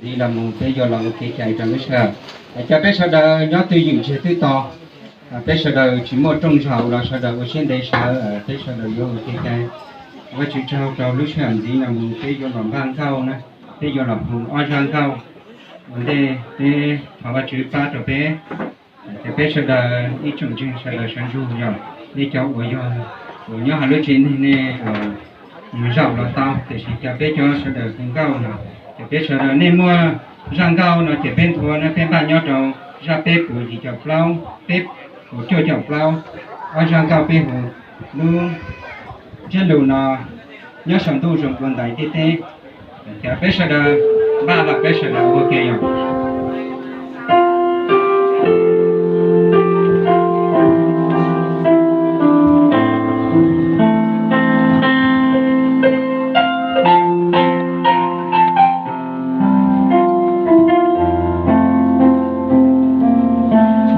Ntxiv no mus peb yuav los ua kev cai rau lub sij hawm. Cov peb sawv daws nyob twj ywm ntsiag twb to, peb sawv daws tsis muaj rooj zaum los sawv daws ua siab ntev sawv, peb sawv daws yuav ua kev cai. Ua Vajtswv tsaug rau lub sij hawm ntxiv no mus peb yuav los npaj nkauj na, peb yuav los hu ob zaj nkauj ua ntej peb thov Vajtswv pab rau peb. Ces peb sawv daws ib tsoom ntseeg sawv daws sawv ntsug yog nej cov uas yog uas nyob hauv lub tsev neeg nej mus zaum los tau, tiam sis cov peb cov sawv daws hu nkauj no, ces peb sawv daws nej muaj zaj nkauj no ces peb nthuav na, peb npaj nyob rau zaj peb puas yim caum plaub, peb puas cuaj caum plaub, ob zaj nkauj peb hu lub ntsiab lus no nyob saum ntuj zoo dua ntais tiaj teb. Ces peb sawv daws npaj los peb sawv daws ua ke yom.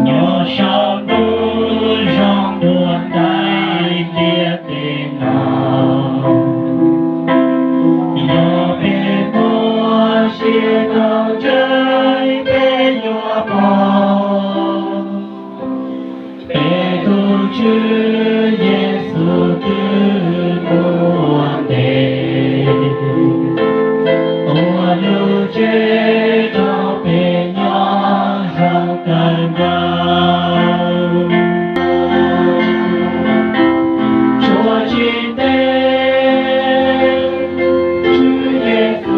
Nyob saum ntuj zoo dua ntais tiaj teb no, yog peb muaj siab tau ntseeg peb yuav pom peb tus Tswv Yexus twb mus ua ntej, ua lub tsev rau peb nyob zoo kawg nkaus. Tshuav tsis ntev Tswv Yexus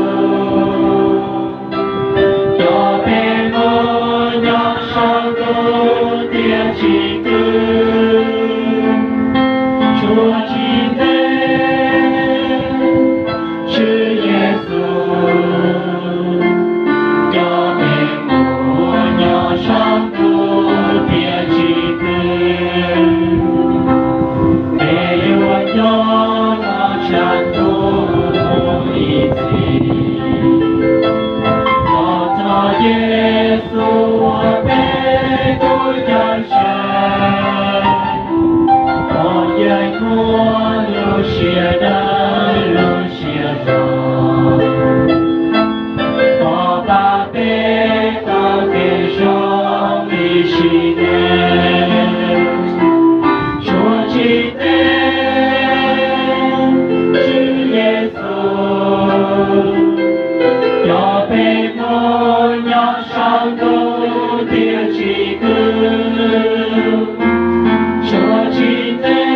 coj peb mus nyob saum ntuj tiam sis kwv. Tshuav tsis ntev Tswv Yexus coj peb mus nyob saum ntuj tiam sis kwv. Peb yuav nyob nyob saum ntuj mus ib txhis. Thov txog Yexus ua peb tus cawm seej, kom yeej muaj lub siab dawb lub siab zoo, kom pab peb tau kev zoo ib sim neej. Tshuav tsis ntev Tswv Yexus coj peb mus nyob saum ntuj tiam sis kwv. Tshuav tsis ntev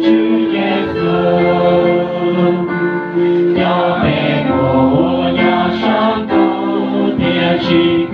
Tswv Yexus coj peb mus nyob saum ntuj tiam sis